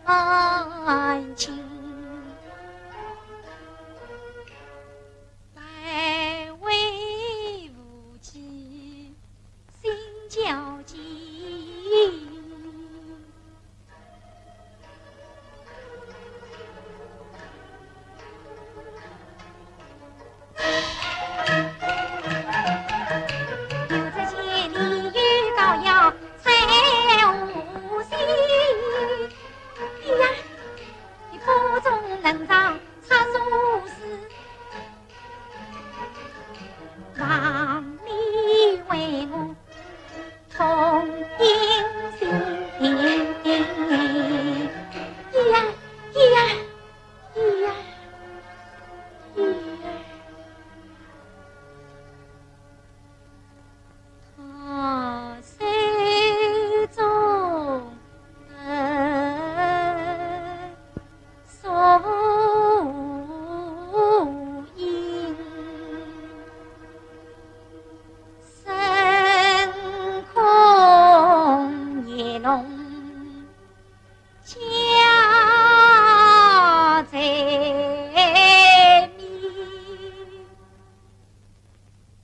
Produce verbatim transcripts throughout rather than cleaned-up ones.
安情，但为无计心较急。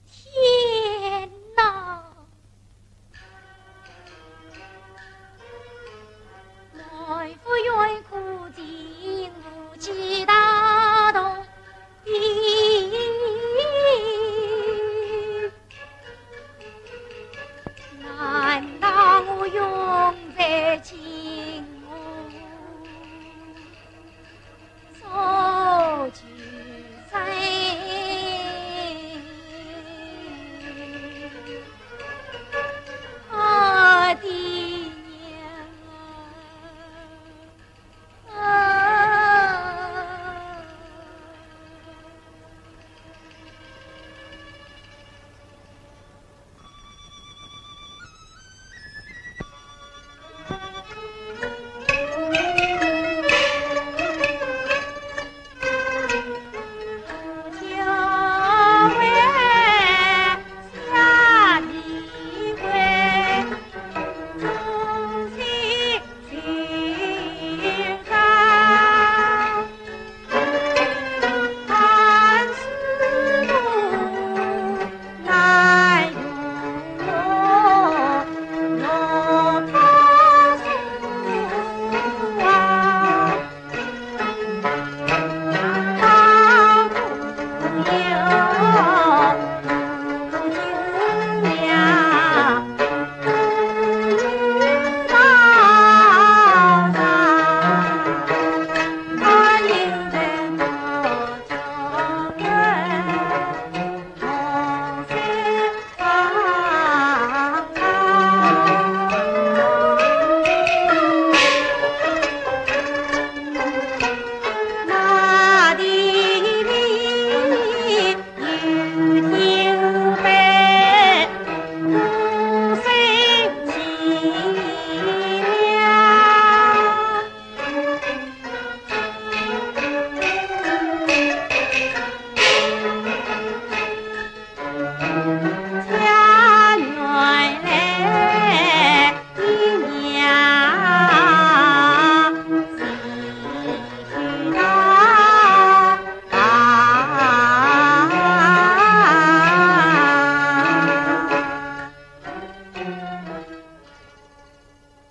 天哪！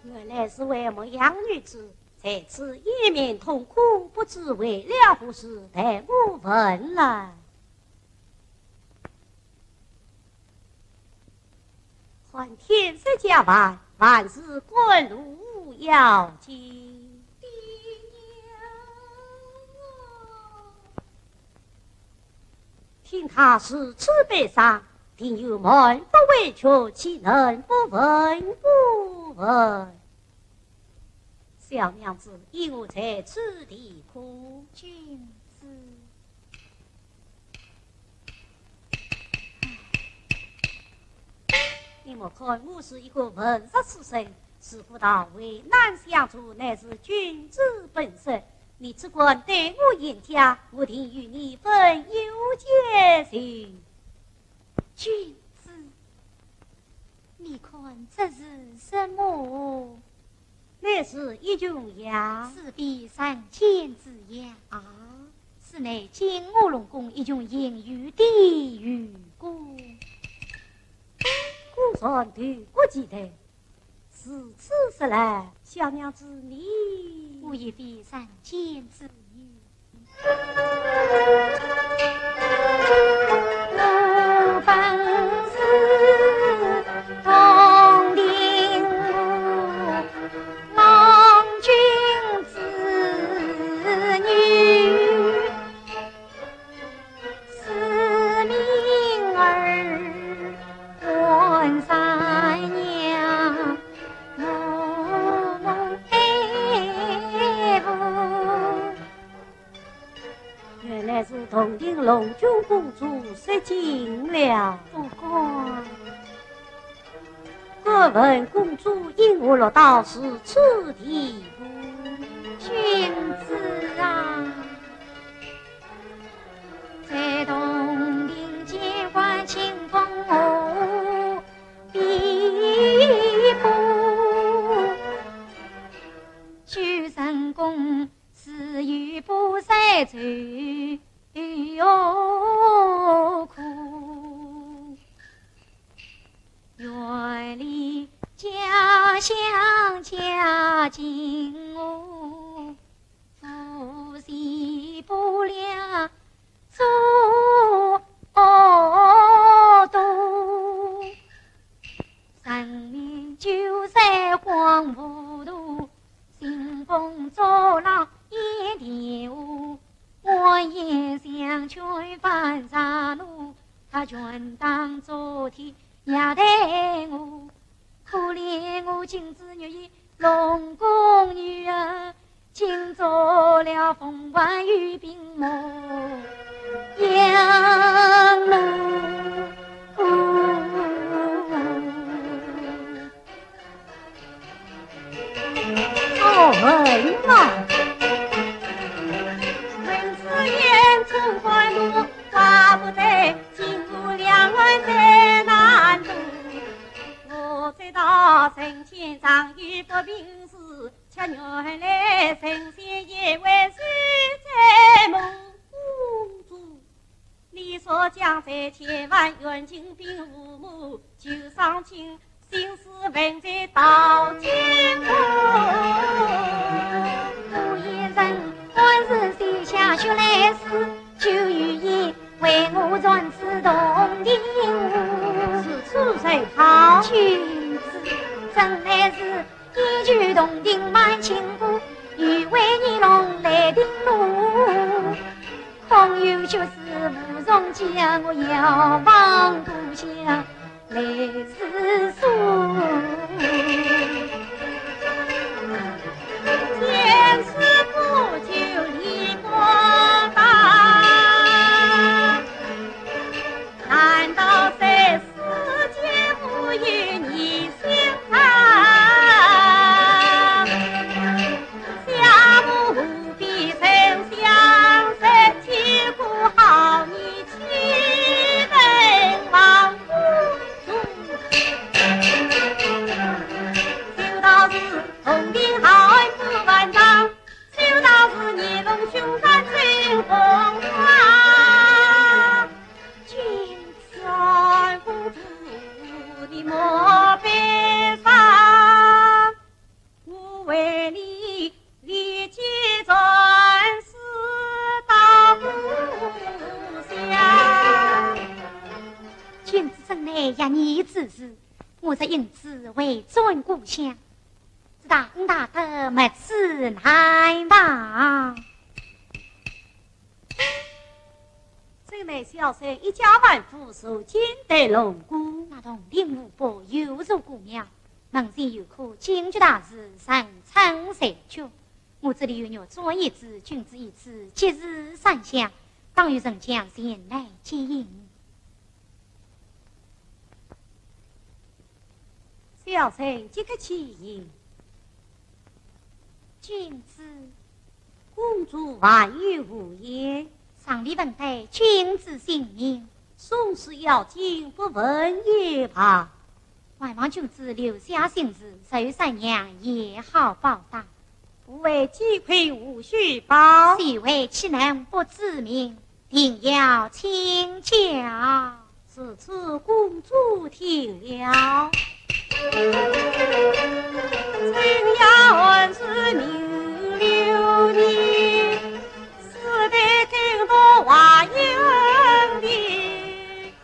原来是位牧羊女子，在此掩面痛哭，不知为了何事，待我问来。寒天十加寒，万事赶路要紧。爹娘啊！ 听她如此悲伤，定有满腹委屈，岂能不问不问？小娘子，因何在此啼哭？君子。 你莫看我是一个文弱书生，是故到为难相助，乃是君子本色。你只管待我严加，我定与你分忧解愁。君子，你看这是什么？乃是一穷呀？是非人间之呀。啊？是乃金乌龙宫一穷行游的游官。果然头骨奇特。如此说来，小娘子你……我亦非人间之人。 原来是洞庭龙君公主失敬了。不敢。敢问公主因何落到如此地步？君子啊，在洞庭间观清风河碧波，九成宫 自有不在愁何苦。远离家乡家境恶，夫妻不良做恶毒。人命就在荒芜途， 兴风作浪一点无，我也想劝翻山路，他拳打脚踢也待我。可怜我金枝玉叶龙宫女儿，竟做了凤冠玉屏魔。 杨柳。哦，恨啊！文字言中观物，怪不得今后两岸再难渡。我知道人间常有不平事， 却原来神仙也会守在梦中。你说将在千万远近并无母，就伤心，心思问在刀尖上。我一人暗自写下血泪诗，求御医为我传至洞庭湖。是此人好。君子，真乃是 一曲洞庭满清波，欲为你弄来定路。空有绝世无从解，我遥望故乡来自苏。见此不就离不开。 难道这世间无有你心肠？想我何必曾相识，几个好你去奔忙碌碌。修道士同病好汉不完账， 修道士你龙兄敢真风华，君子，公主你莫悲伤，我为你立即转世到故乡。君子真乃压逆之事，我若因此回转故乡， 只怕大得没齿难防。这乃小生一家万户受尽的龙宫。那洞庭湖泊有座古庙，门前有棵金桔大树，人称三绝。我这里有玉簪一只，君子一只，即是三香，当有人将前来接引。 小生即刻去迎。君子。公主还有何言？上联问得君子姓名。宋氏要紧，不问也罢。还望君子留下心事，受赡养也好报答。无为饥困无须报。谁为其能不知命，定要请教。如此公主听了。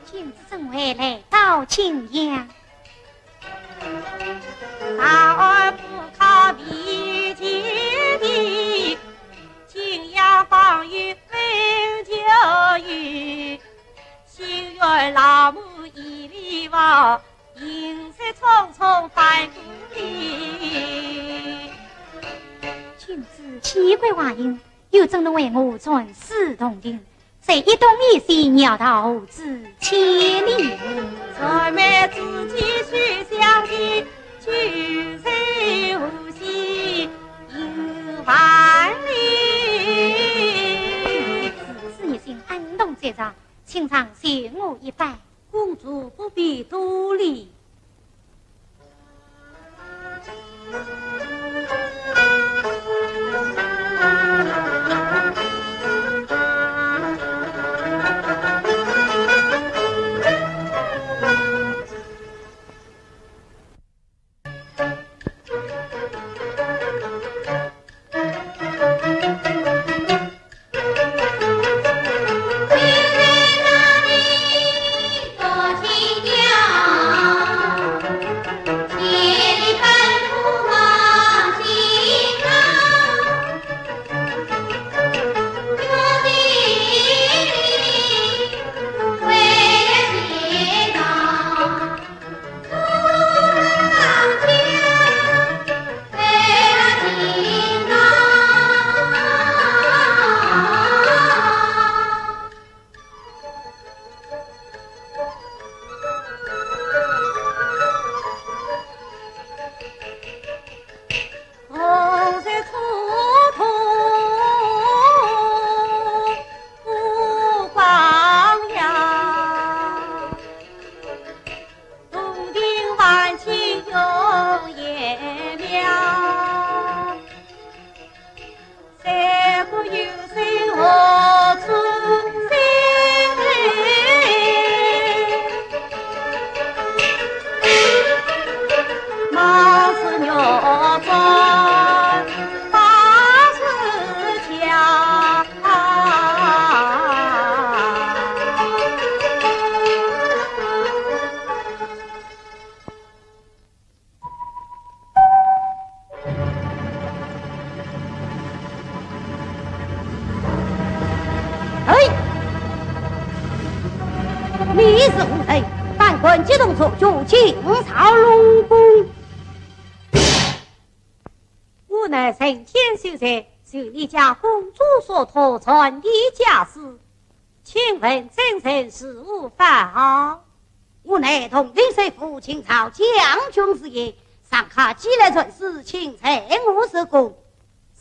今日怎会来到景阳？君子岂会忘恩，又怎能为我全死同情？ 这一动一息，要到何至千里？此事一心暗动绝招，请上谢我一拜。公主不必多礼。哎，你是何人？胆敢激动中军，进朝龙宫。我乃人间秀才，受你家公主所托，传递家书。 请问真正是何方？我乃洞庭首富，清朝将军之人，上客寄来传书，请在我入宫。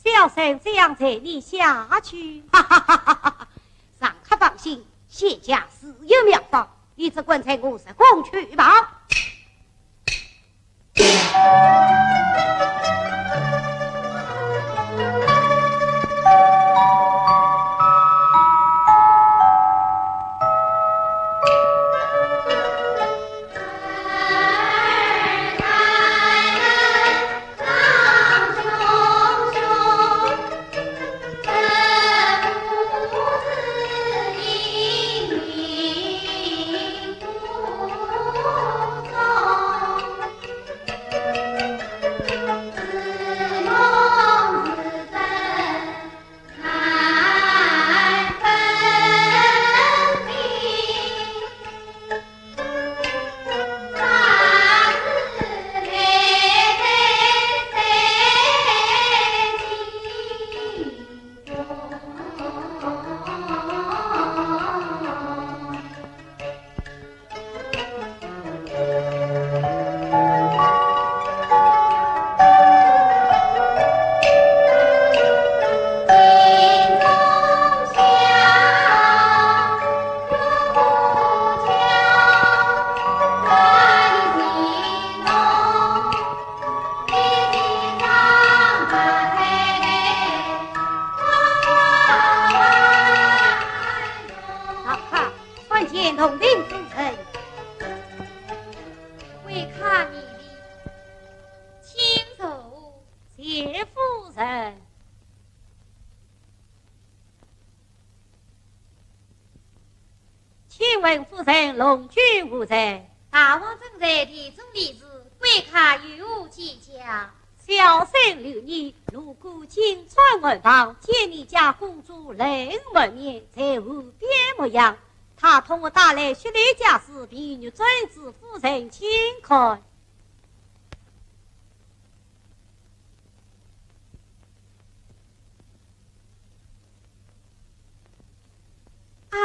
小生这样随你下去。哈哈哈哈哈！上客放心，谢家自有妙方，你只管在我入宫去吧。请问夫人，龙君何在？大王正在殿中理事，贵客有何见教？小生留意，如果金钏案房，见你家公主泪满面，在河边模样，她托我带来血泪家书，便欲呈与夫人请看。 啊！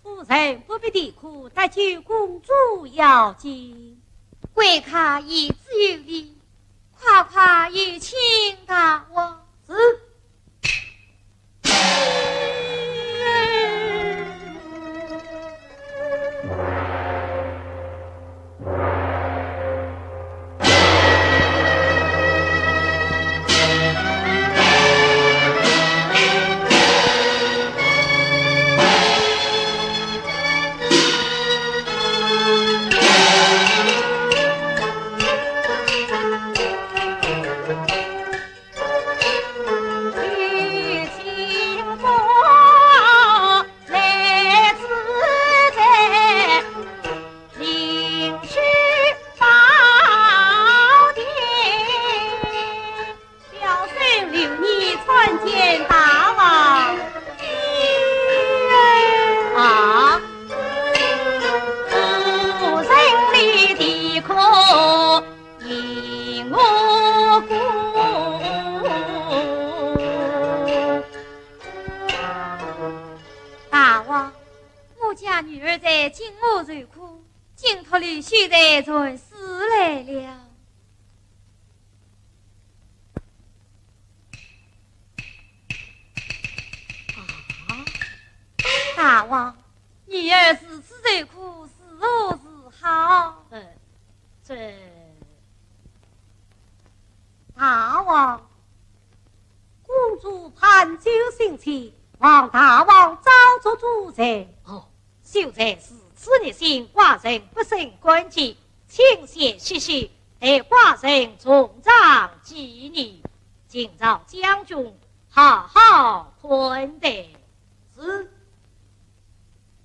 夫人不必啼哭，搭救公主要紧。贵客言之有理，快快有请大王。是。 小生刘义参见大王。啊，夫人你的可 因我故。大王，我家女儿在金屋受苦，今托你休得传诗来了。啊，大王，女儿如此受苦，如何是好？呃，这 大王，公主盼救新妻，望大王早作主裁。哦，秀才如此热心，寡人不胜感激，请先歇息，待寡人重赏几日，今朝将军好好款待。是。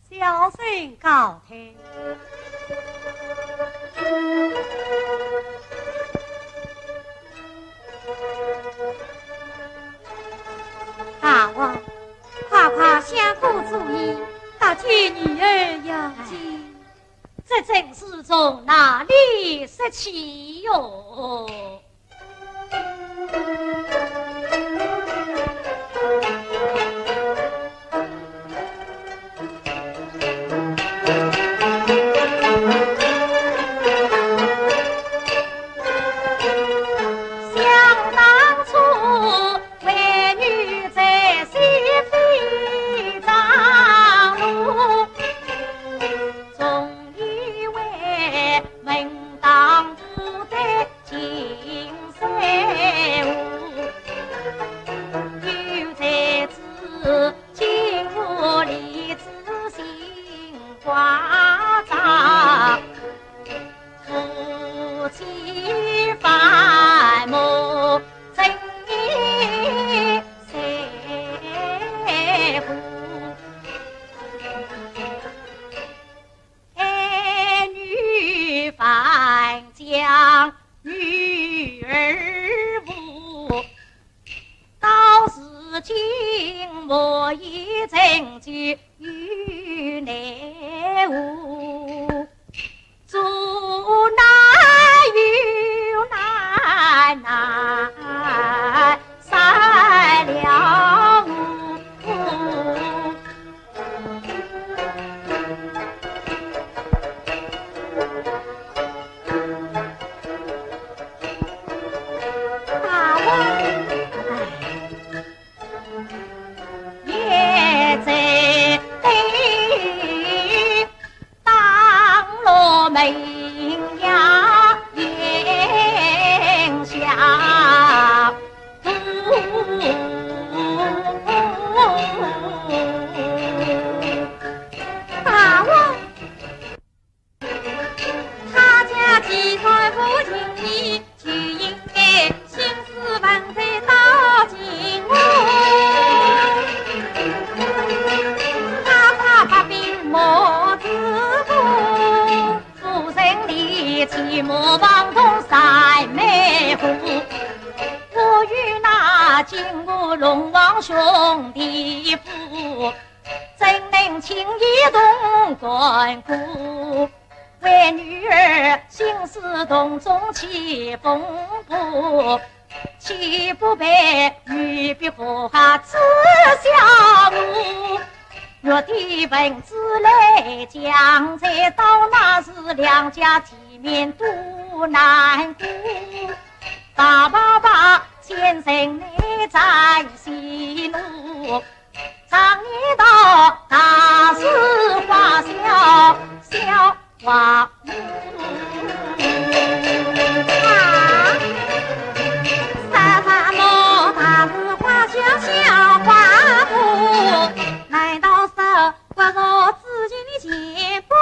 小生告退。大王，快快相顾主意，搭救女儿要紧。这真是从哪里说起哟？呀，炎夏。大王。 他家既然无情义，就应该兴师问罪到秦国。他怕发兵莫之故，夫人立起莫忘东山美户，我与那秦国龙王兄弟妇，怎能轻易动干戈？ 为女儿兴师动众起风波，岂不被女婢和下耻笑我？若的文字来讲，才到那时两家体面多难过。爸爸爸，奸臣内战息怒， 常言道，大事化小，小化无。啊，啥啥么大事化小，小化无？难道说不若之前前不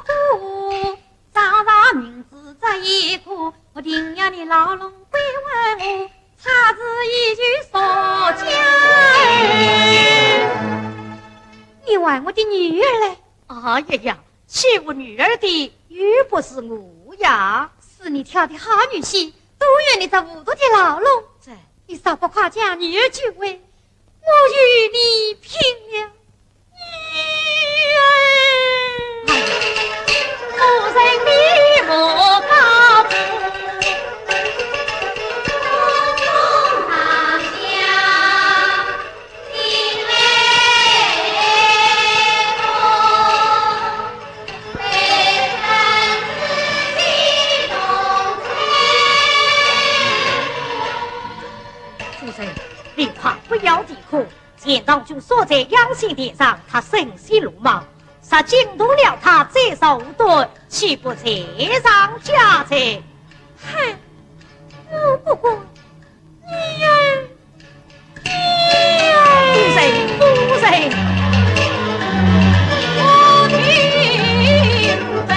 顾？ 早把名字这一个，我定要你牢笼关问我，差之一句说家。你还我的女儿嘞？哎呀呀，欺负女儿的又不是我呀。是你挑的好女婿，都怨你这糊涂的牢笼。这，你若不快将女儿救回，我与你拼了！ 夫人，你快不要啼哭。 钱塘君所在阳兴殿上，他生性鲁莽，若惊动了他，再造祸端，岂不罪上加罪？嗨，我不管，你呀，你呀。夫人，夫人。我听不得。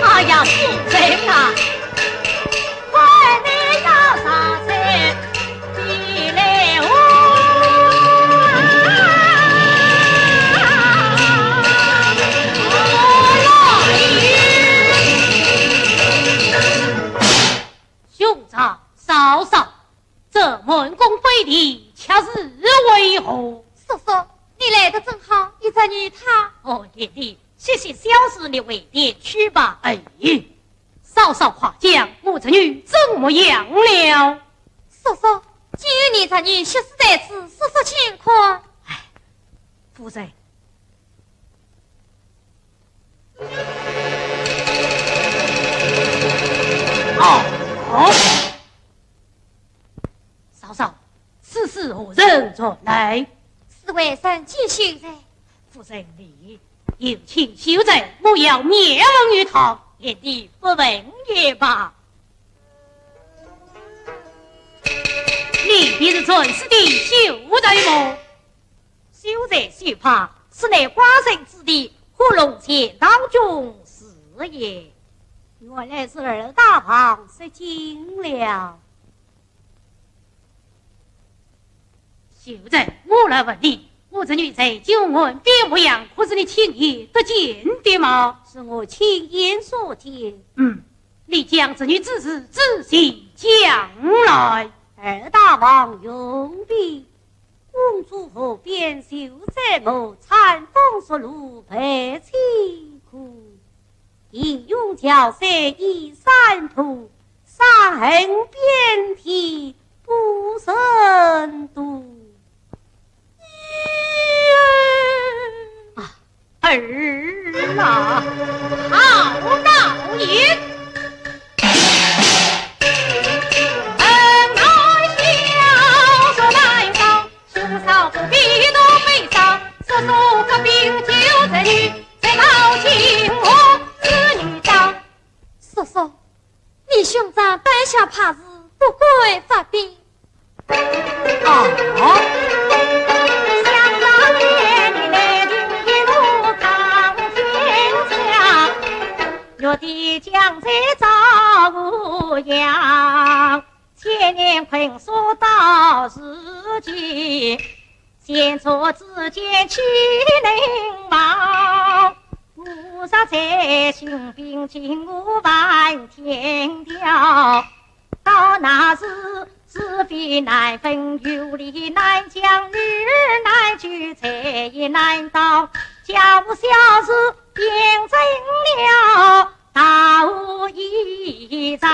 哎呀，夫人啊，快点呀，上菜。 兄长、嫂嫂，这满宫飞地却是为何？叔叔，你来得正好，你侄女她……哦，贤弟，些许小事你回殿去吧。哎。 嫂嫂快讲，我侄女怎么样了？叔叔，今日你侄女歇死在此，叔叔请看。哎，夫人。哦，哦。 嫂嫂，此事何人传来？是为人见秀才。夫人你有请秀才，莫要面红耳赤，贤弟不问也罢。你便是传书的秀才么？ 秀才秀葩，此乃寡人之弟，花荣钱塘君是也。原来是二大房失敬了。秀才，我来问你，我侄女在九安边牧羊，可是你亲眼得见的吗？是我亲眼所见。嗯，你将侄女之事仔细讲来。二大王容禀，公主河边秀才谋，餐风宿露，备凄苦。英勇樵山依山坡，山横遍体不胜度。 啊，儿啊，好闹也！恩爱小说难烧，兄嫂不必多悲伤，叔叔发兵救侄女，再到清河子女招。叔叔， 你兄长胆小怕事，不敢发兵。哦。想当年你来军一路打天下，玉帝将在照顾呀，千年困守到如今， 前车之鉴岂能忘？吾若再兴兵，竟无犯天条。到那时，是非难分，有理难讲，与尔难拒，罪亦难逃，家无小事，便成了 大误一场。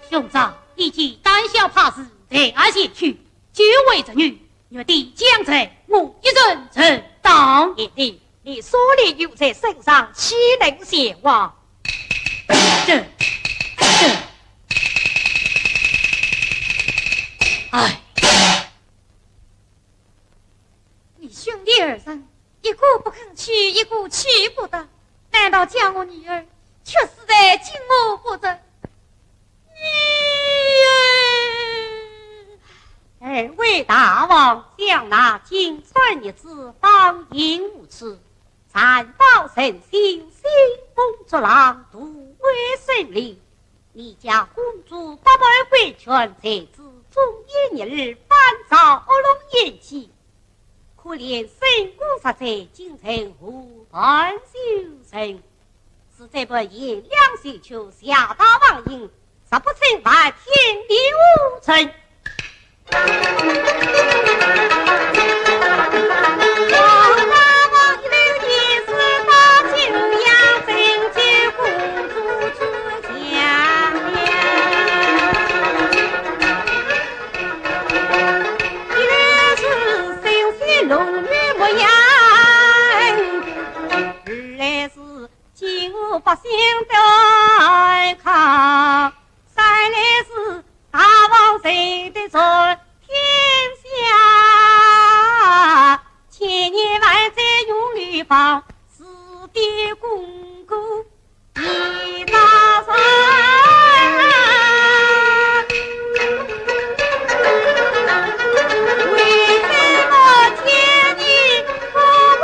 兄长，你既胆小怕事，在下前去救回侄女，玉帝将在，我一人承担。贤弟，你所立有罪深长，岂能前往？这，这，哎。 你兄弟二人，一个不肯去，一个去不得，难道叫我女儿却死在金兀术手？女儿！二位大王，想那金川逆子，荒淫无耻，残暴成性，兴风作浪，图谋生利。 你家公主百般规劝，才子忠言逆耳，反遭恶龙厌气。可怜沈公杀贼，竟成祸患仇人。是这般贤良秀才，谢大王英，实不称，犯天地无情。 见我百姓都爱靠，三来是大王谁得传天下，千年万载永流芳，是的功过一大传。为什么见你不为？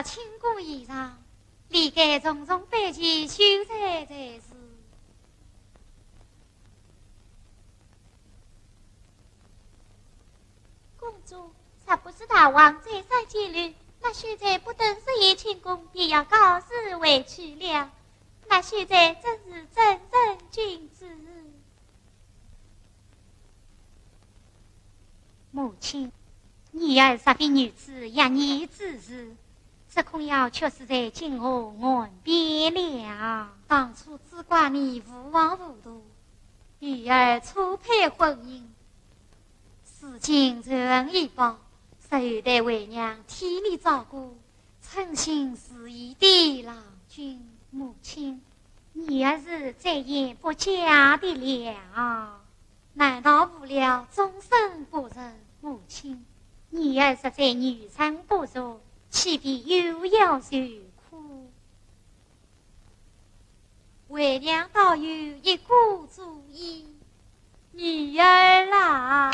清宫以上，理该重重摆齐，秀才才是。公主，若不是大王再三建议，那秀才不等入清宫，便要告辞回去了。那秀才真是正人君子。 母亲，女儿若非如此压抑之事，只恐要屈死在金河岸边了。当初只怪你无望无度，与儿初配婚姻，如今仇恨已报，只有待为娘替你照顾， 称心如意的郎君。母亲，女儿是再也不嫁的了。难道误了终身不认？母亲，女儿实在愚蠢不足，岂必又要受苦？ 为娘倒有一个主意，女儿啊。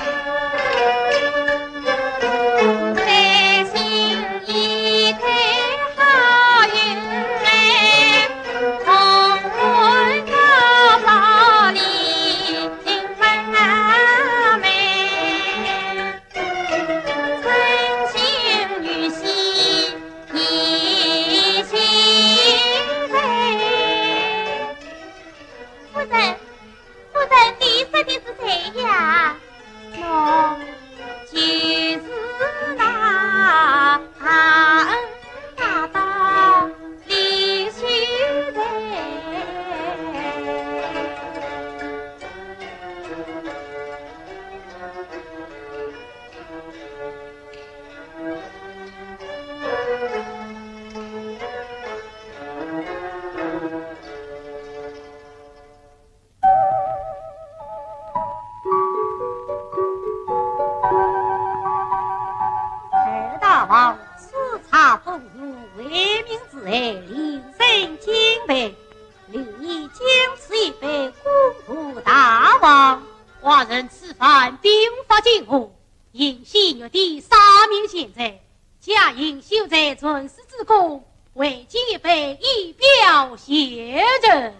夫人，夫人，你说的是谁呀？我就是那大恩大德李秀才。 大王，赐茶奉御，为民除害，临省清白，理应将此一杯，恭贺大王。寡人此番兵发金河， 迎喜玉帝赦免前罪，假行秀才存世之功，为敬一杯，以表谢忱。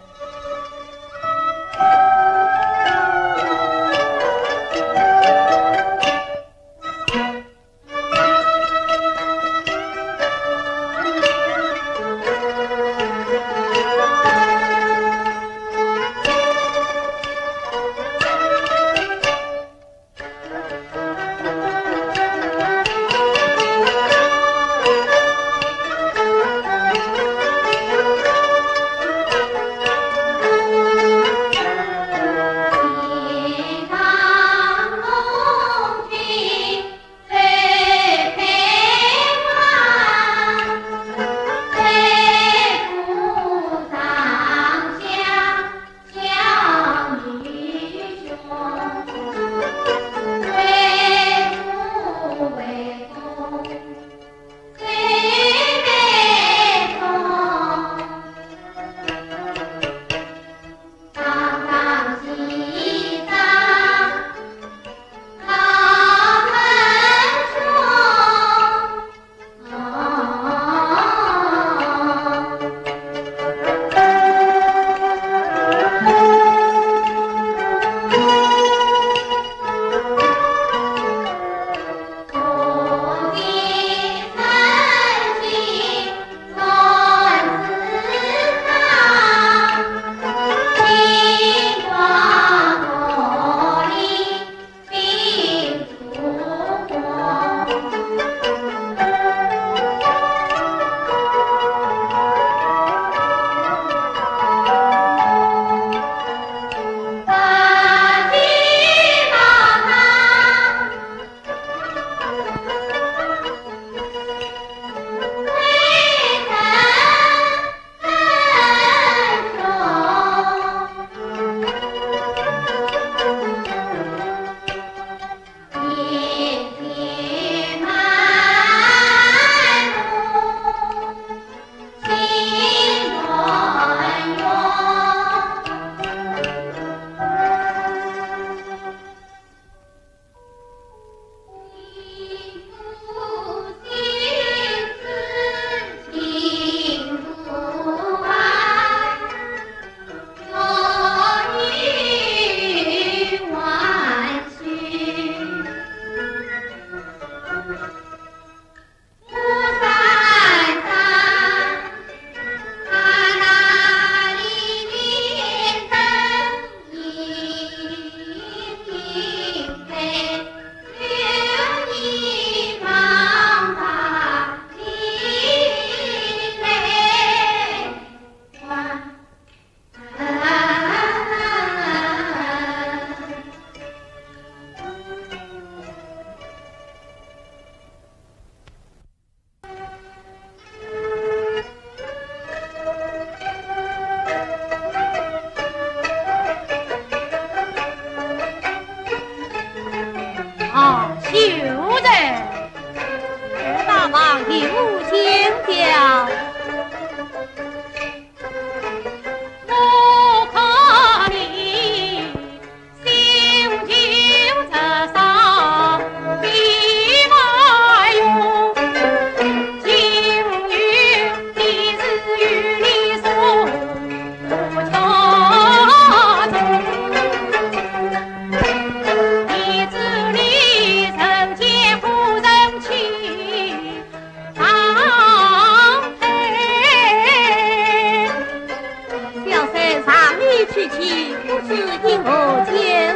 岂不知因何见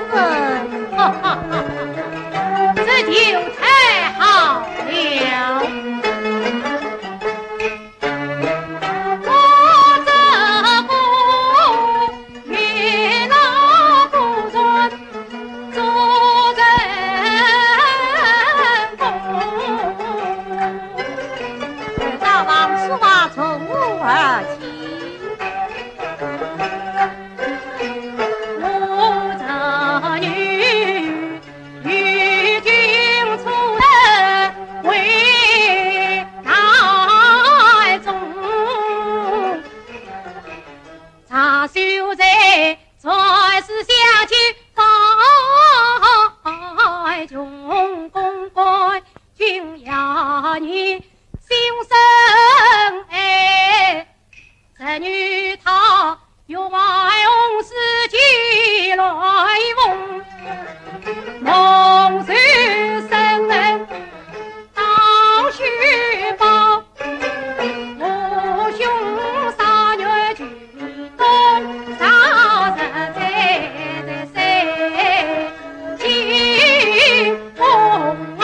闻？哈哈哈，这就太好了。我这个与那个人做人公，大王此话从何而起？ 我这女与君初为难中，长久在，在是相见方穷公干，君呀你心生爱。 侄女她欲为红事寄来奉，蒙受生恩到许报，我兄三月去东，三日再在西京啊。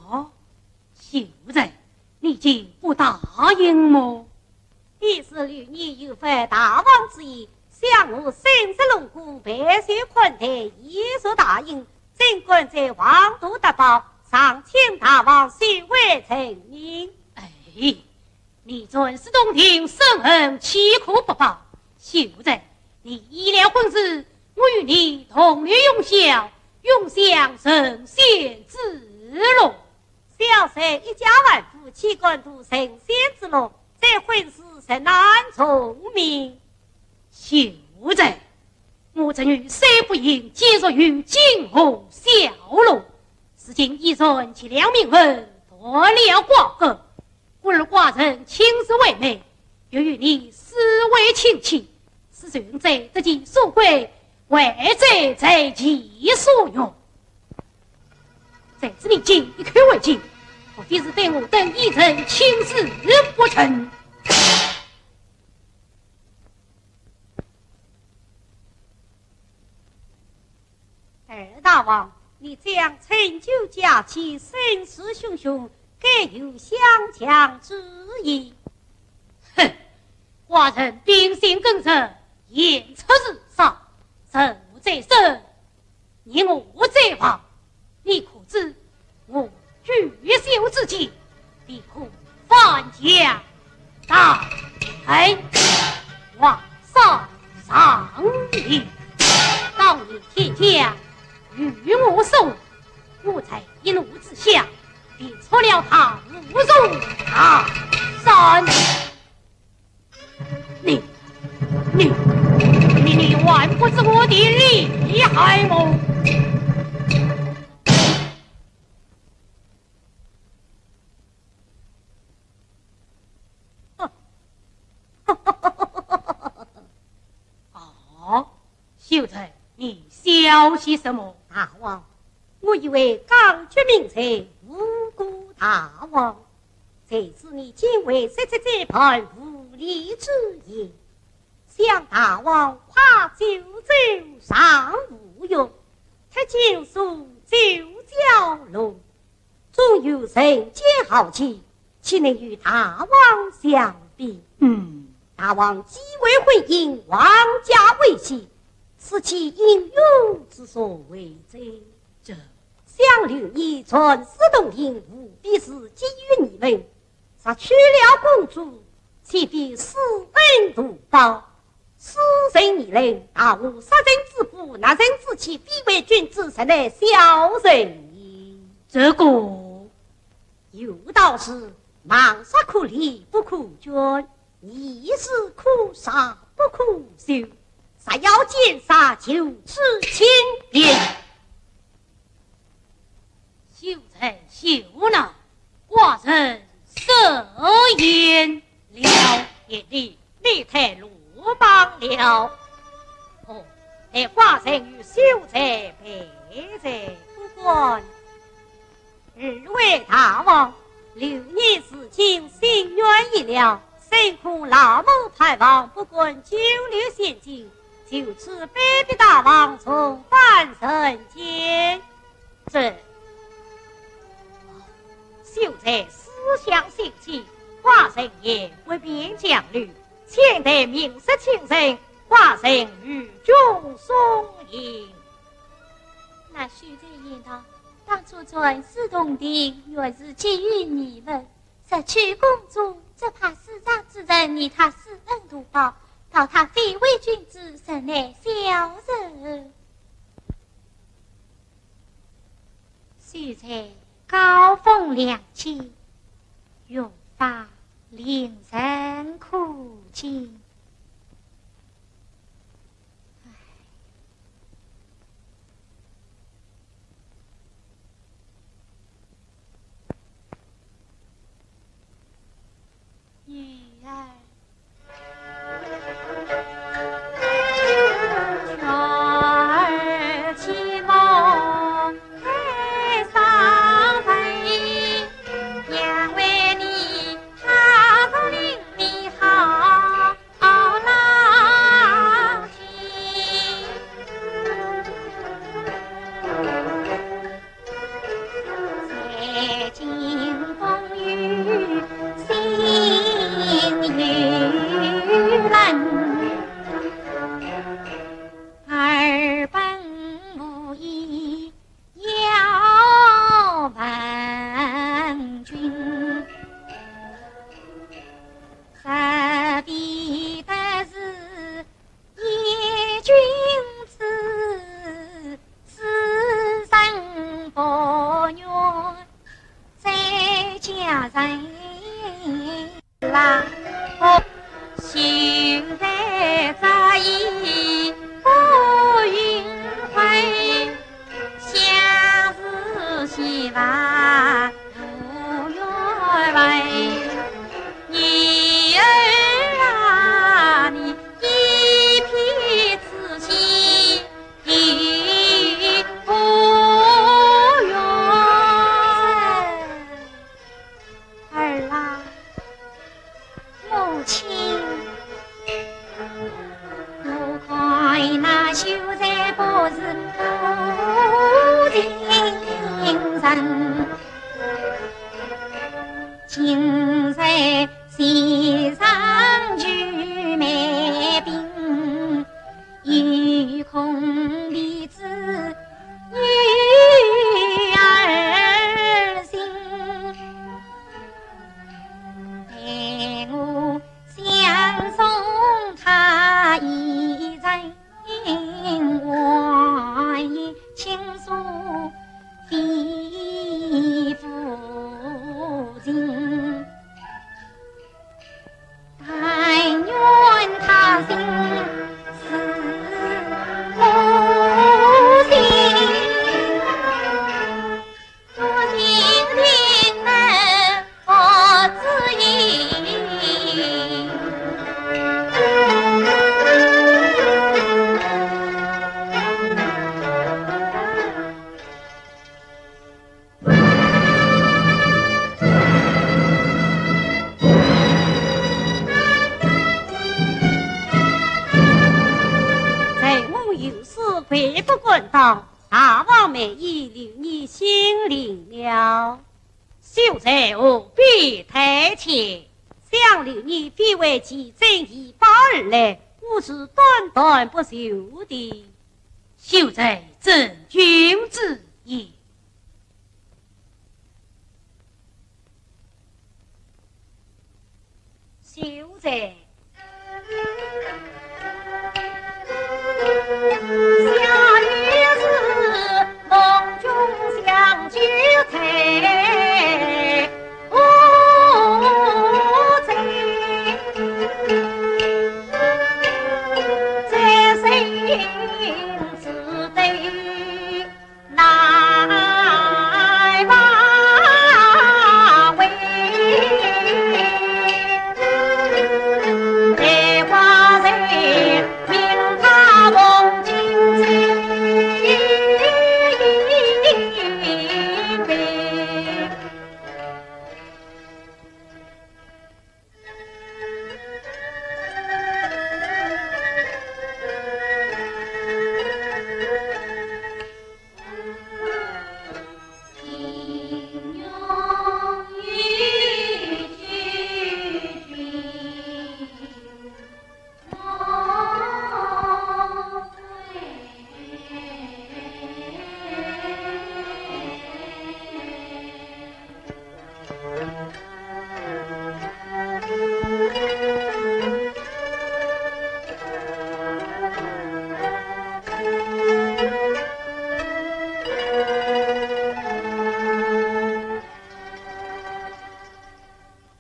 啊，秀才，你竟不答应么？ 你是刘年有负大王之意，想我生死龙骨，备受款待，以作答应，怎敢在妄图得报，尚请大王收回成命。哎，你专是洞庭深恨，岂可不报？秀才，你依了婚事，我与你同流云霄，永享神仙之乐。 小生一介凡夫，岂敢图神仙之乐？这婚事实难从命。秀才，我侄女虽不幸，今日与金河小乐，如今已然结了命婚，断了瓜葛，故而寡人亲自为媒， 又与你视为亲戚，是存在得其所归，还在在其所愿。在此你竟一口回绝，莫非是对我等一人亲事不成？ 二大王，你将陈酒驾起，声势汹汹，该有相强之意。哼，寡人秉性耿直，言出如山，人无罪身，你我罪亡。你可知 我举秀之剑，便可翻江倒海，万山上林。当年天将与我所，我在一怒之下，便戳了他五重大山。 你，你，你，你还不知我的厉害么？啊，秀才，你笑些什么？大王，我以为刚决命才无辜大王， 谁知你竟会说出这般无理之言，想大王快九州尚无用，他竟说九蛟龙，纵有人间豪杰，岂能与大王相比？嗯。大王既为婚姻，皇家威信，此其英勇之所为哉。这……想刘义传书洞庭，无非是觊觎你们，若娶了公主，岂非施恩图报？ 书成议论，大呼杀人之父，纳人之妻，非为君子，实乃小人也。这个……有道是：盲杀可怜不可捐，疑是可杀不可休。若要奸杀，就此清平。 休哉，休哉，寡人食言了。贤弟，你太鲁莽了。哦，待寡人与秀才备罪。不敢。二位大王，刘义如今心愿已了，深恐老母盼望，不敢久留仙境，就此拜别大王，重返人间。 这……秀才思想深切，寡人也不便强留，请待明日清晨，寡人与君送行。那秀才言道：“当初传书洞庭，原是给予你们，若娶公主，只怕世上之人以他施恩图报，道他非为君子，实乃小人。” 秀才高风亮节，越发令人可敬。唉。女儿。 儿啊，母亲。在我有事，跪不敢当。大王美意，留你心领了。秀才何必台前？想刘你非为其政而罢而来，我是断断不休的。秀才正君子也。 秀才。下联是梦中相聚在何处？在生死对 难挽回。待寡人命他梦金枝。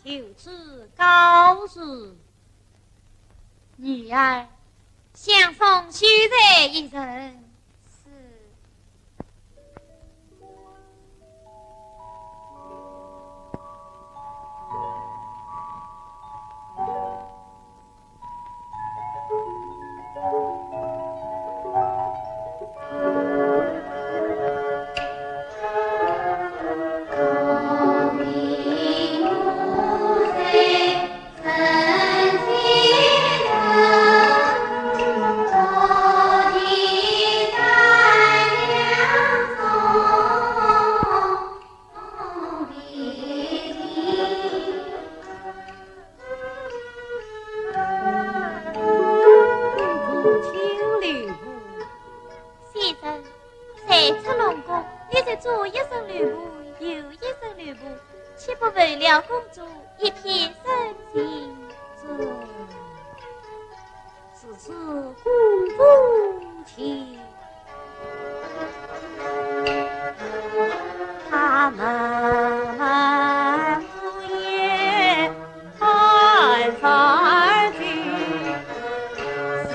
求此告示。女儿，相送秀才一人。是。 先生，才出龙宫，你就做一身乱步，又一身乱步，岂不违了公主一片深情？这，此事公主请。 他们无言，半山君，四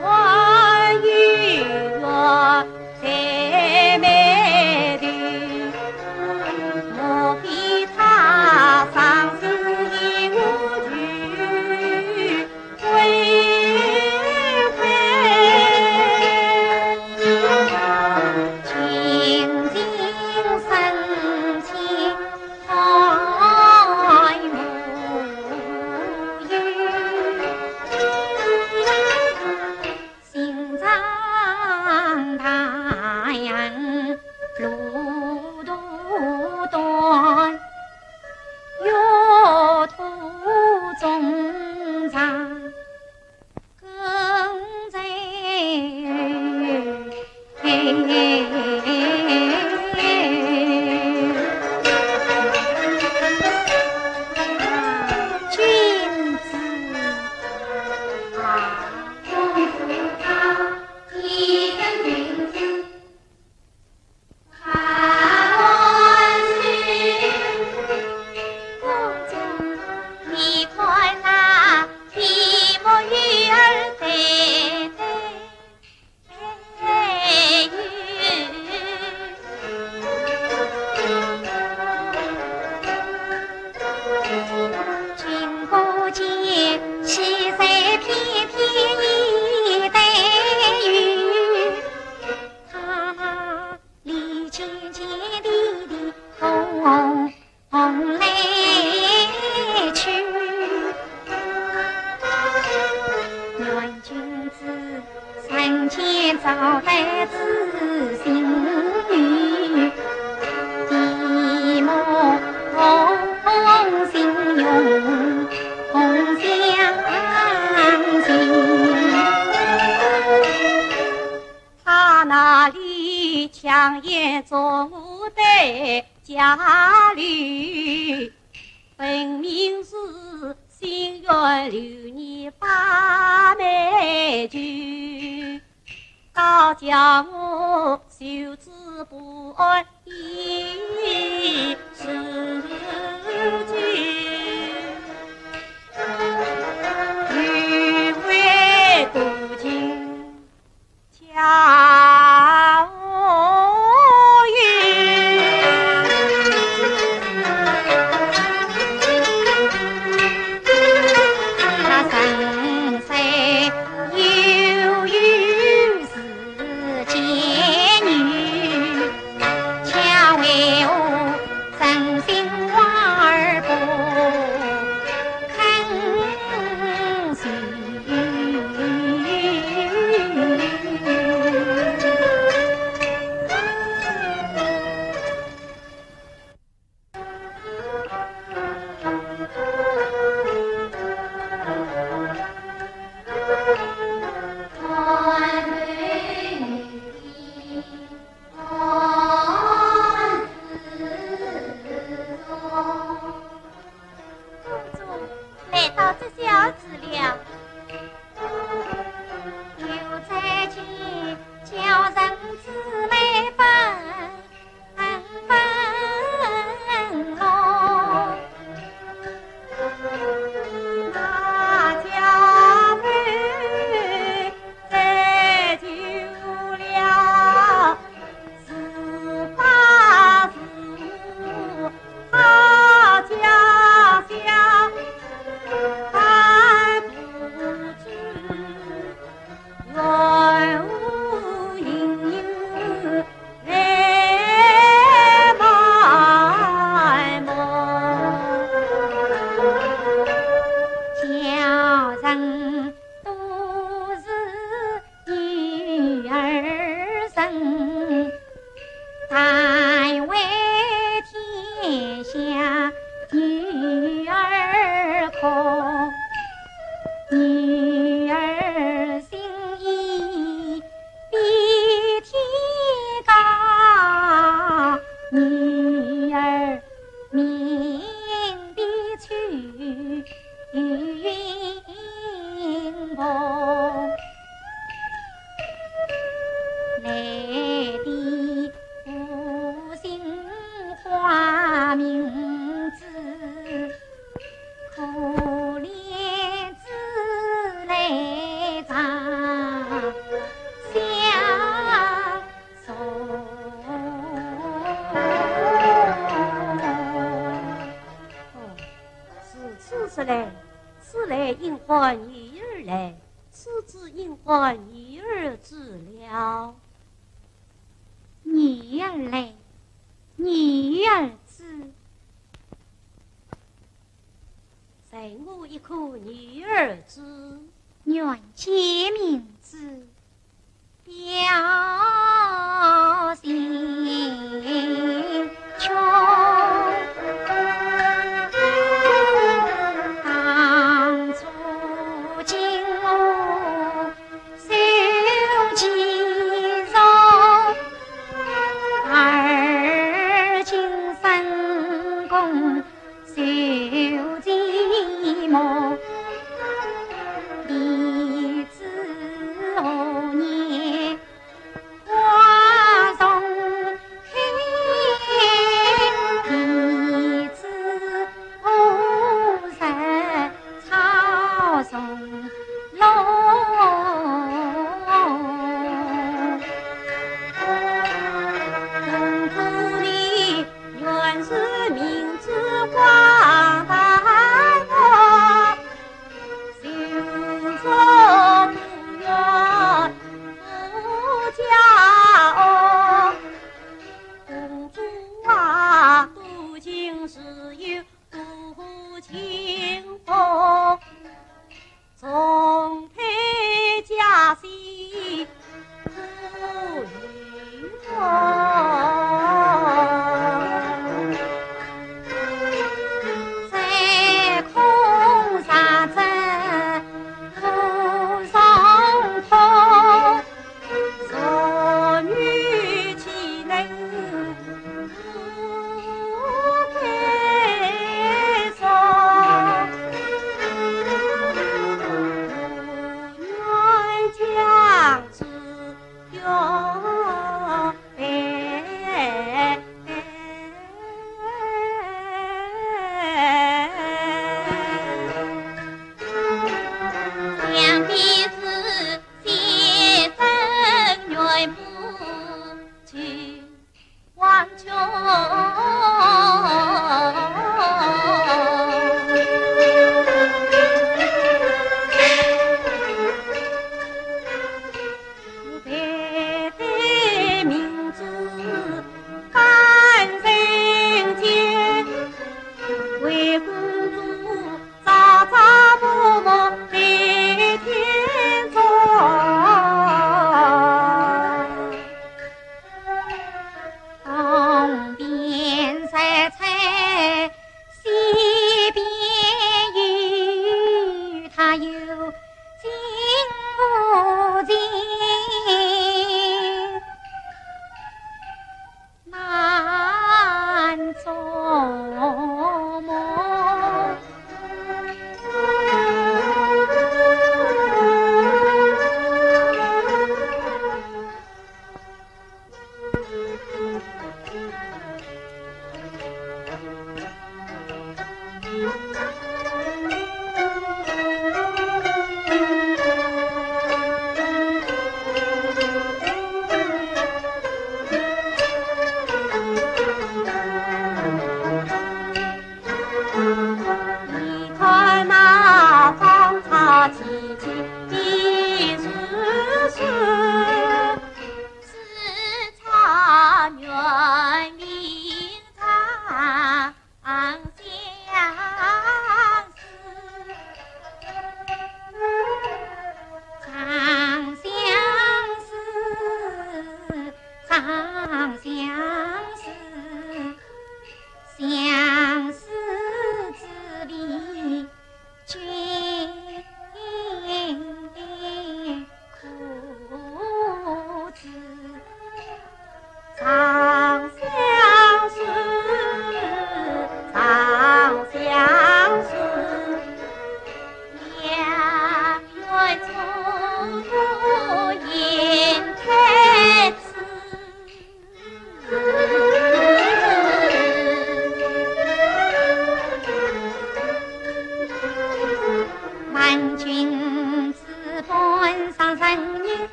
万一月在眉头，莫非他伤心因我去？同相信。他那里强颜作我的家里，分明是心愿留你把妹舅。 倒叫我受之不安一时间，余味多情巧言。 公主，来到这小子了。有才情，叫人姊妹分 如此说来，此来应唤女儿来，此子应唤女儿之了。女儿来，女儿之。 赠我一颗女儿珠。愿解明珠，表心胸。当初经我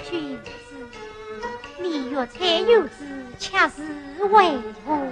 君子，你药材有之，却是为何？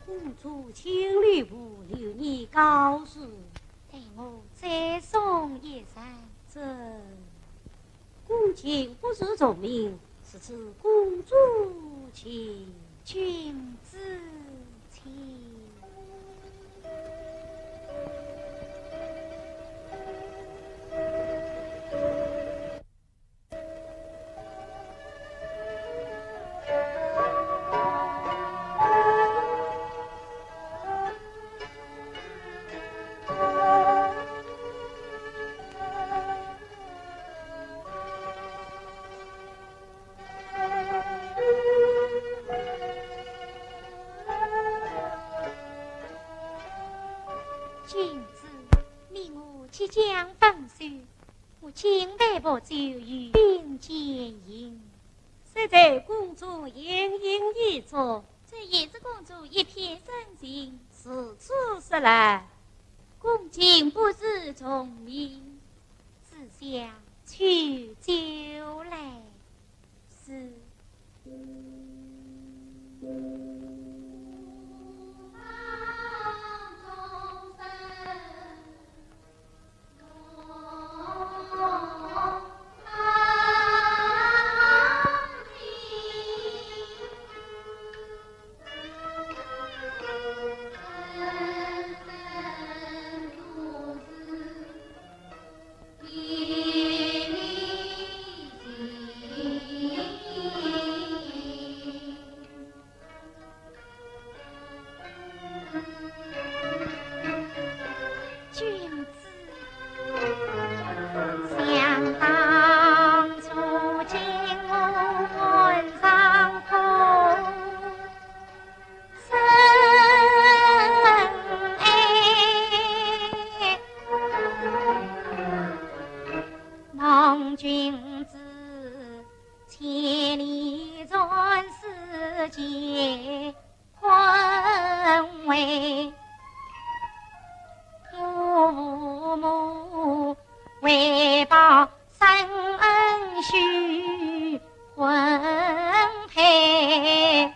公主请留步，留你告辞。待我再送一程。这 恭请不如从命，是此公主请。君子请。并肩行。谁知公主盈盈一坐，这胭脂公主一片深情。如此说来，恭敬不如从命，只想取酒来。 是。君子，想当初，金屋寒窗空。 深爱望君子，千里传诗解困惑。我父母为报深恩许婚配，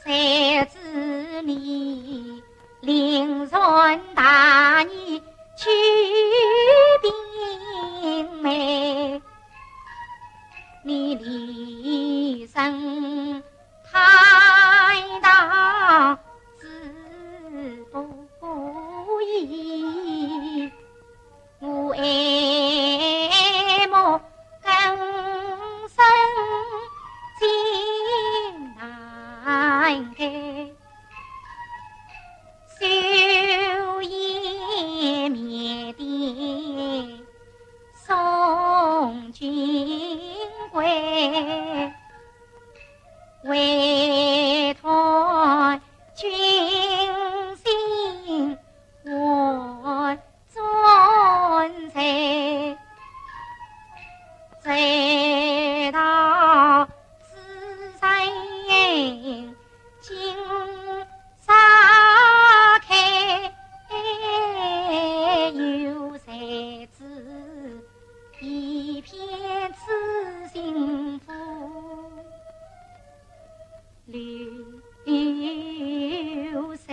谁知你凌船大义去兵败，你离身太大志不易。 我爱慕更胜金难盖，袖叶绵点送君归。唯叹君心 万转哉，直到此生尽花开，又谁知一片痴心妇。 流水。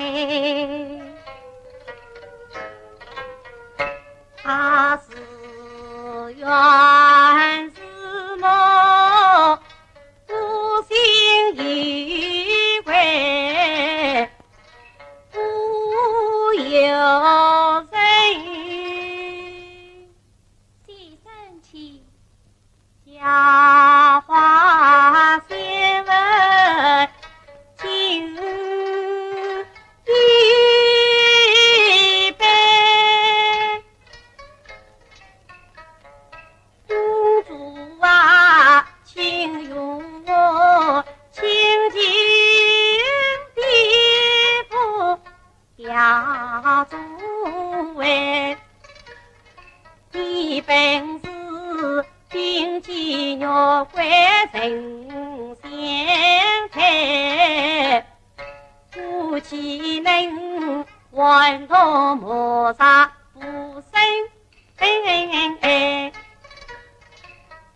他自愿是我孤星一回，不由人。先生请。 佳话先问今一杯。公主啊，请容我亲亲地扶 吊烛位。你本是金鸡玉桂神仙胎，我岂能玩弄魔煞不慎 哎，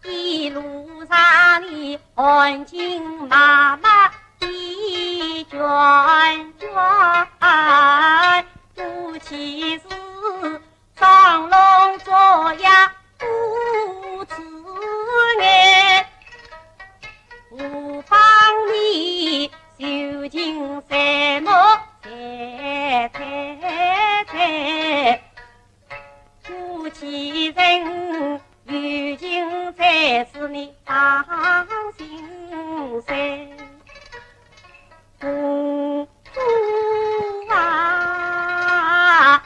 一路上你含情脉脉的眷眷，尤其是装聋作哑不知言，何妨你就近三摸三猜猜。 我既然有情在此，你放心些。公主啊，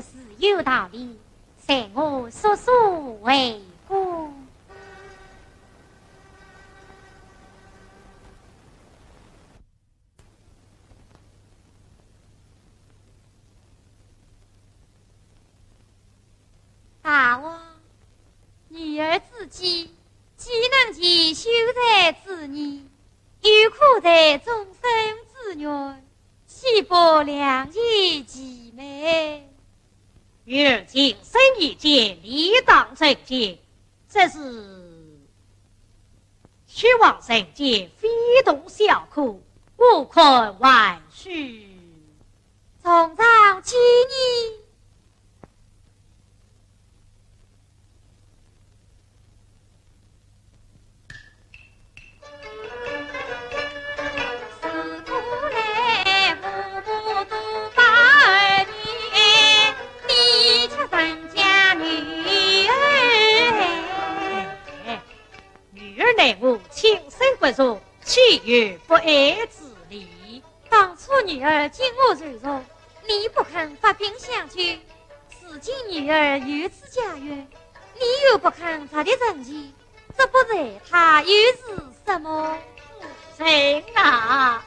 自有道理，待我速速回宫。 大王，女儿之计，岂能及秀才之意？有苦在众生之愿，岂不两全其美？女儿情深意切，理当成全。只是屈王人杰非同小可，我看还需 从长计议。 女儿乃我亲生骨肉，岂有不爱之理？当初女儿经我劝说，你不肯发兵相救，如今女儿有此家院，你又不肯着力成全，这不在她又是什么？夫人啊！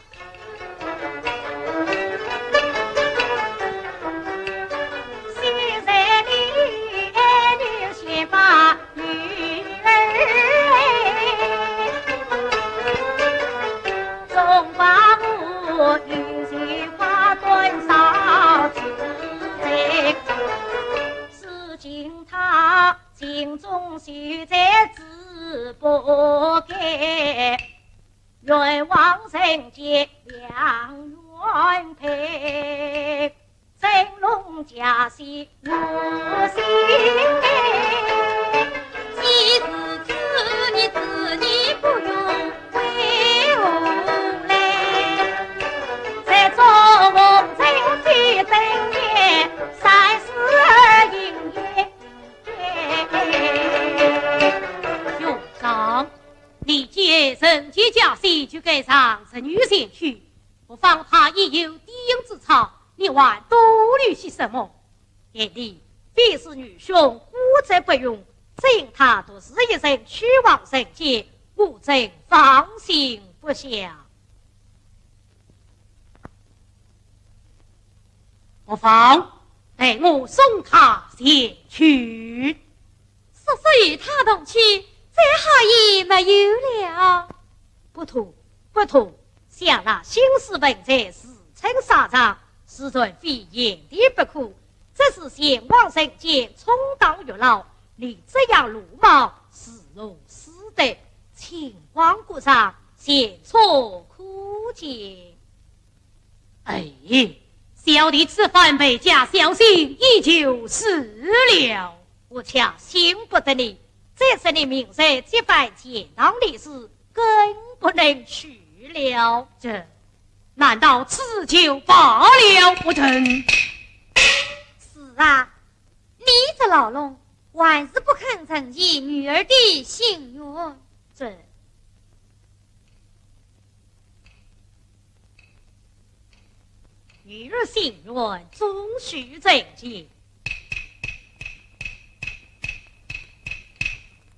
兄长，你既然人杰家世，就该让侄女前去，何妨她已有底蕴之操，你还多虑些什么？贤弟，非是愚兄固执不允，只因她独是一人屈王人杰，我真放心不下。 何妨，待我送她前去。速速与她同去，再好也没有了。不妥，不妥，想那新式文才自称沙场，自然非贤弟不可。只是前王人杰充当月老，你这样鲁莽，是何师德？情况不上，前车可鉴。 哎，小弟此番倍加小心，依旧是了。我却信不得你，再说你明日这番钱塘礼事，更不能去了。这，难道此就罢了不成？是啊，你这老龙，还是不肯成全女儿的心愿。这， 女儿心愿终须成全。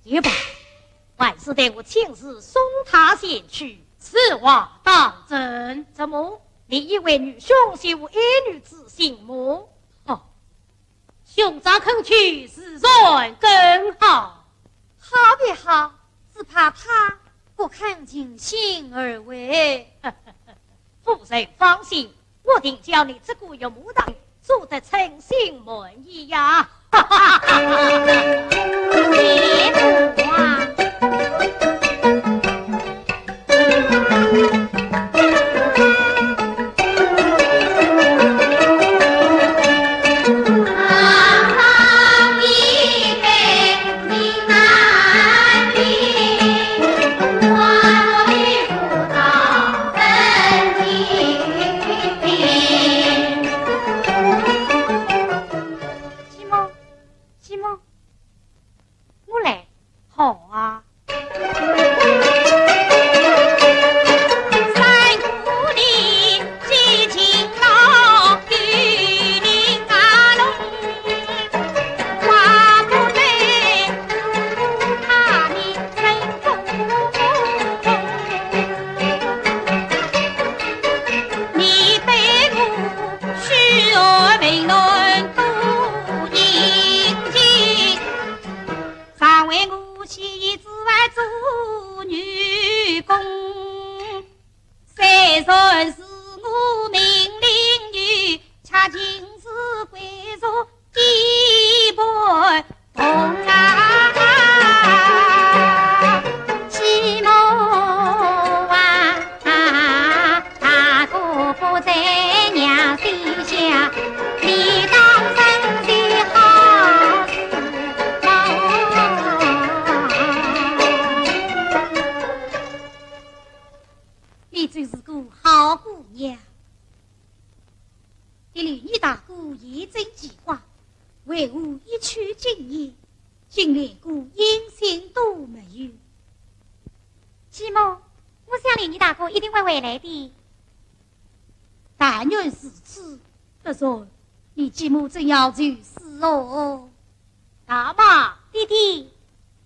也罢，还是待我亲自送她前去。此话当真？怎么？你以为愚兄是无爱女之心么？哦， 兄长肯去，自然更好。好便好，只怕她不肯尽心而为。夫人放心，我定叫你这个岳母大人做得称心满意呀。为何一去竟然，竟连个音信都没有？继母，我想李二大哥一定会回来的。但愿如此，不然你继母怎样就死哦？大妈，爹爹，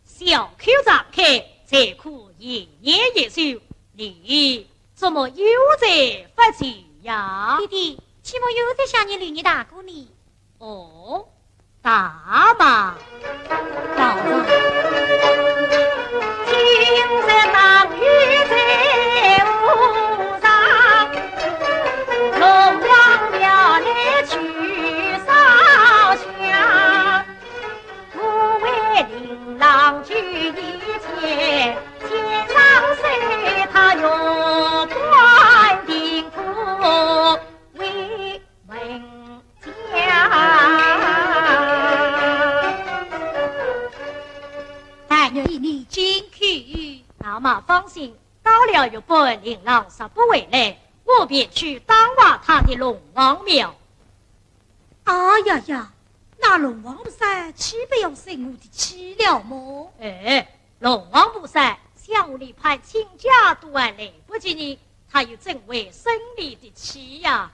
小口常开，才可延年益寿，你怎么又在发愁呀？爹爹，继母又在想念李二大哥呢。 哦，大妈，老丈。今日当有在府上，龙王庙来去烧香。我为令郎求一切，先生说他有官定府为 门将。但愿你进去。老妈放心，到了月半，令郎若不回来，我便去打发他的龙王庙。哎呀呀，那龙王菩萨岂不要生我的气了么？哎，龙王菩萨想和你攀亲家都还来不及呢， 他又怎会生你的气呀？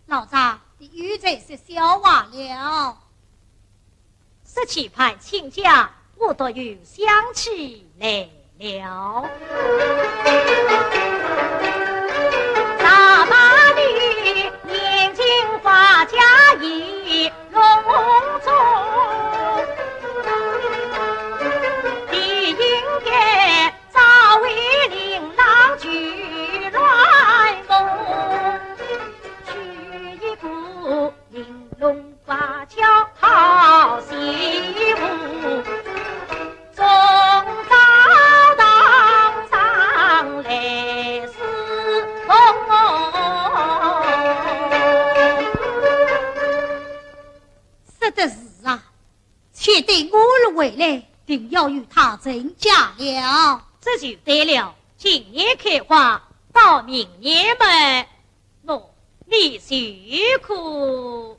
老丈，你又在说笑话了。说起攀亲家，我倒又想起来了。大妈的年近花甲已隆重，理应该 早为令郎取鸾凤，娶一个玲珑乖巧好媳妇，终朝堂上来侍奉。说得是啊， 且等我儿回来，定要与他成家了。这就对了，今年开花，到明年么，喏，你就可。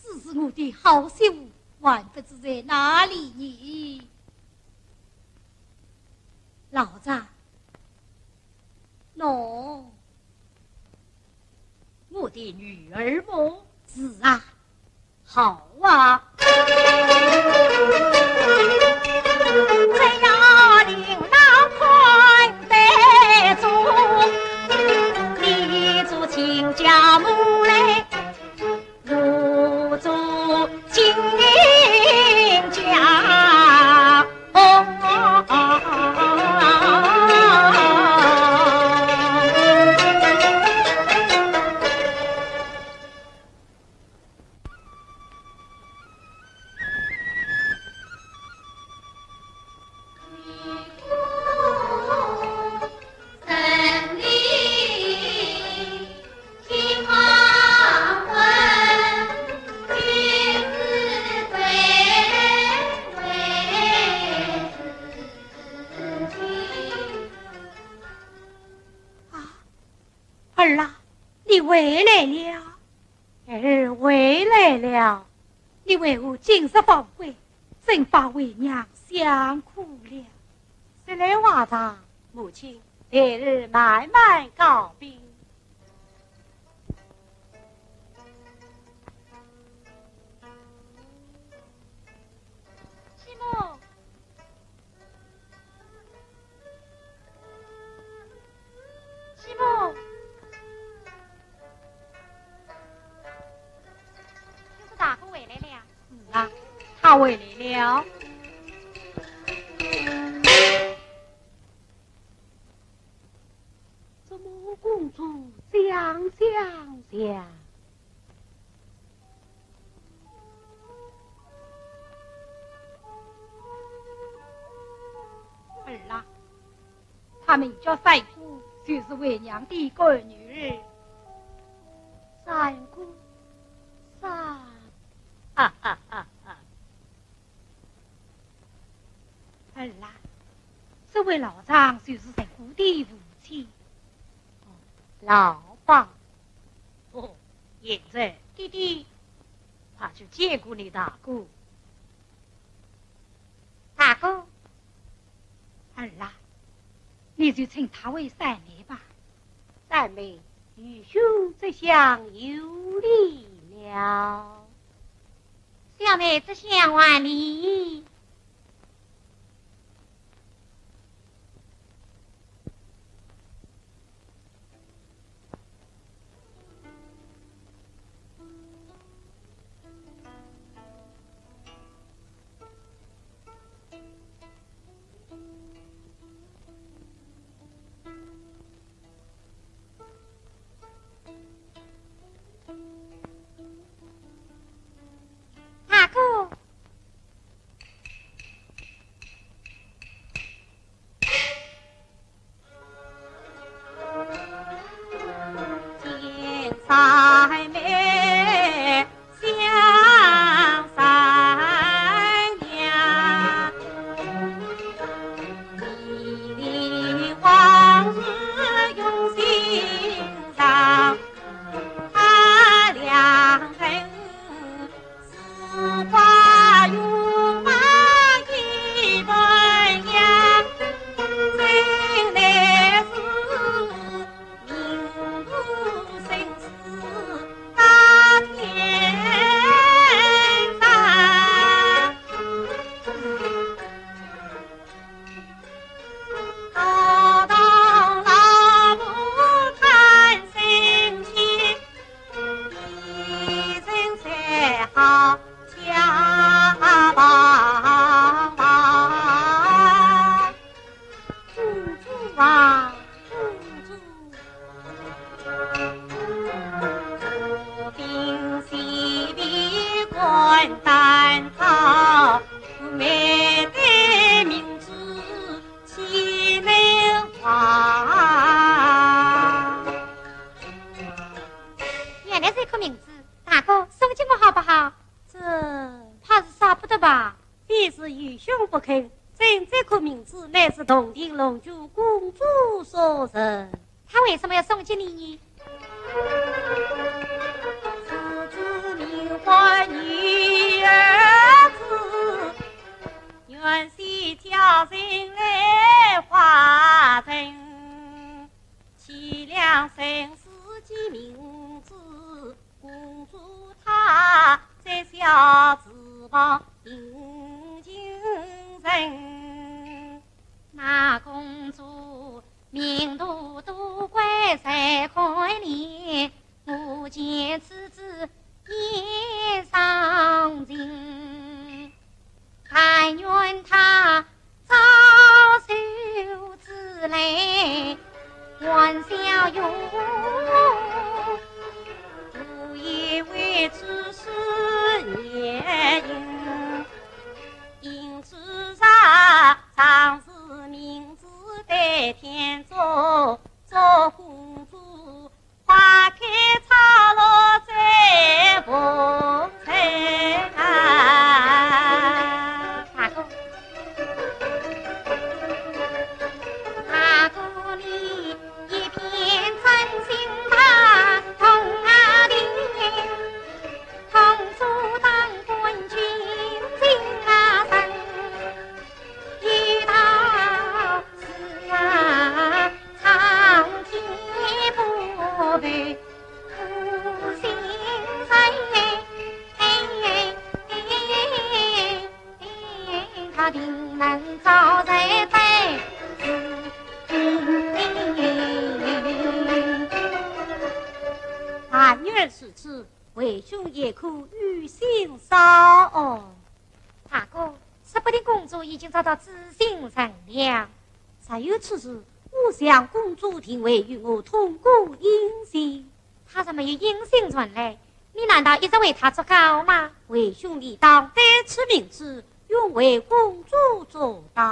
只是我的好媳妇，还不知在哪里呢？老丈， 喏，我的女儿么？是啊。好啊。只要令郎看得中，你做亲家母来 入住亲家。啊，儿啊，你回来了。 儿回来了。你为何今日方归，真把为娘想苦了。这来话长，母亲，待儿慢慢告禀。继母。 继母，就是大哥回来了呀。是啊，他回来了。怎么公主这样想想？儿啊， 她名叫三姑，就是为娘的干女儿。三姑，三……哈哈哈哈。儿啊，这位老丈就是三姑的父亲。哦，老伯。哦，贤侄，爹爹，快去见过你大哥。大哥。儿啊，你就称他为三妹吧。三妹，愚兄这厢有礼了。小妹这厢还礼。 大哥。 原来是一颗明珠，大哥，送给我好不好？这怕是舍不得吧？非是愚兄不肯，这颗明珠乃是洞庭龙珠公主所赠。她为什么要送给你呢？啊，原来如此，为兄也可有心哉哦。大哥，说不定公主已经找到知心人了。若有此事，我想公主定会与我同归于尽。 她若没有音信传来，你难道一直为她祝告吗？为兄理当带此明珠，永为公主祝祷。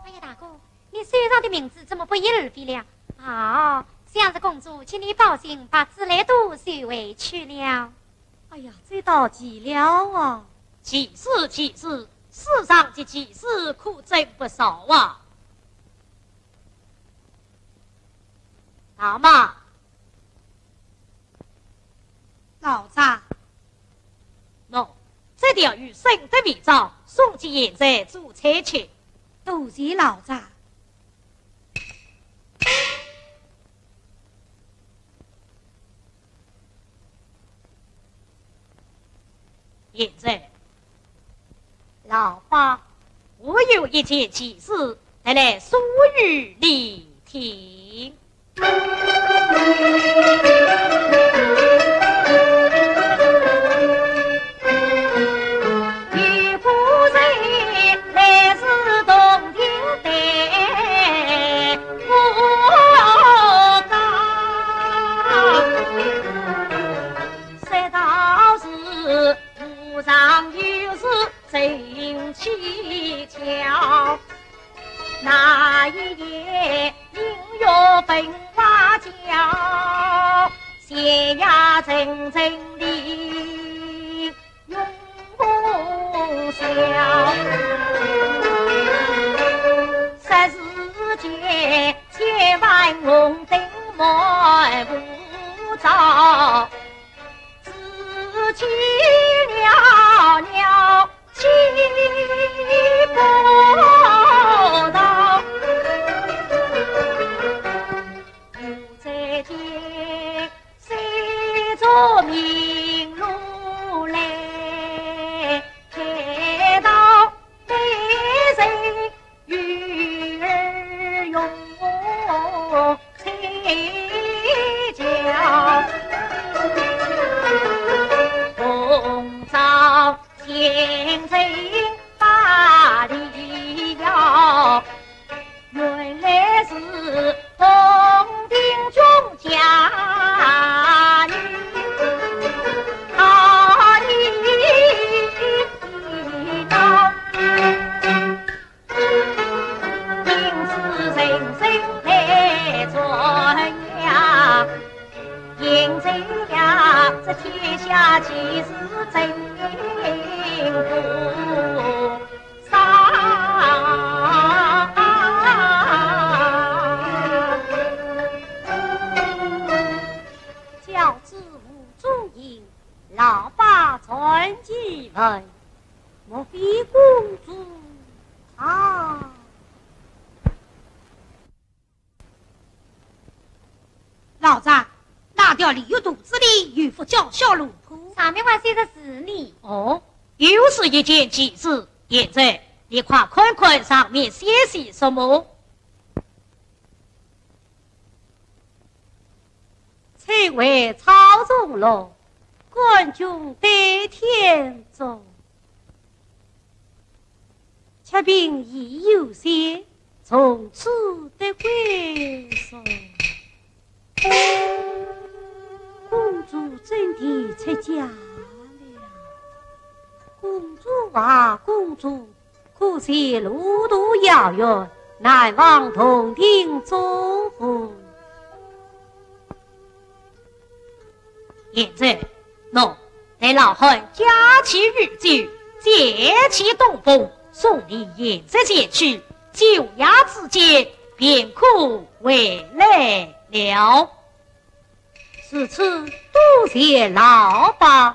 哎呀，大哥，你手上的明珠怎么不翼而飞了？哦，想是公主请你保重，把紫兰朵收回去了。 哎呀，这倒奇了啊！奇事，奇事，世上的奇事可真不少啊！大妈。老丈。喏，这条鱼生得未燥，送给贤侄做菜吃。多谢老丈。 贤侄。老伯。我有一件奇事，特来诉与你听。有个人来自洞庭的 我讲，说道是和尚有事真蹊跷，那一夜映月本花轿，斜阳沉沉里 云霞。霎时间，千万红灯满布照，只见袅袅七八道。 又再见，三座明炉来，开道美人鱼儿用菜椒，红烧千层八里腰。 原来是洞庭中佳女，她的刀，因此人人来传呀。 言传呀，这天下其实真不少。教子无中行，老伯传奇问，莫非公主啊？ 老丈，那条鲤鱼肚子里有副叫小龙婆。上面还写着字呢。哦，又是一件奇事。贤侄，你快看看上面写些什么。翠微草丛落， 冠军戴天中，却凭已有先，从此得归宿。公主真的出嫁了。公主啊，公主， 可惜路途遥远，难往洞庭中。贤侄，喏，待老汉架起鱼舟，溅起东风，送你贤侄前去，九夜之间便可回来了。 如此多谢老伯。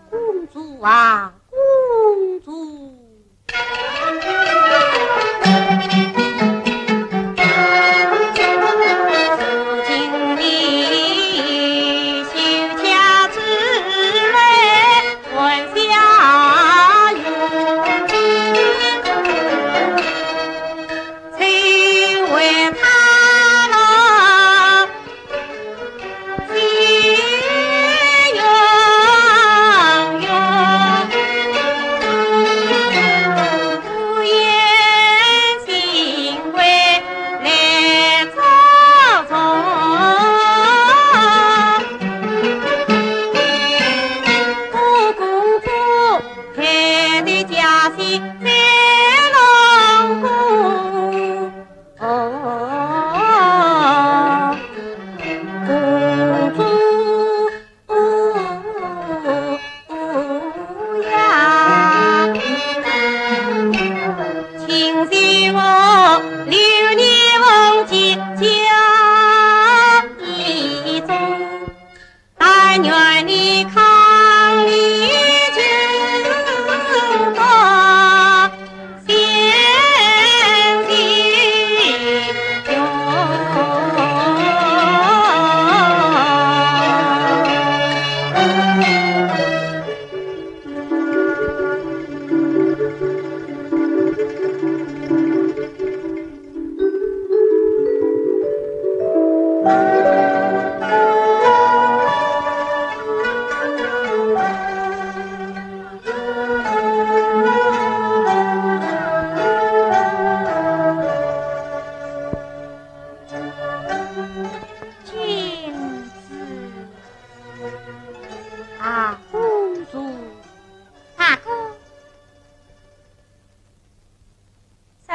公主啊，公主。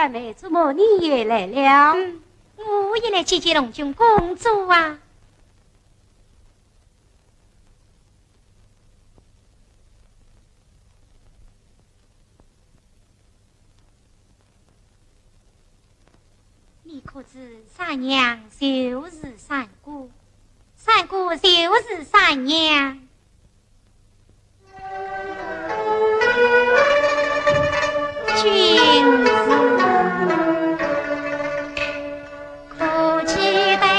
妹，怎么你也来了？嗯，我也来见见郎君公主啊。 你可知三娘就是三姑，三姑就是三娘。君子可期待。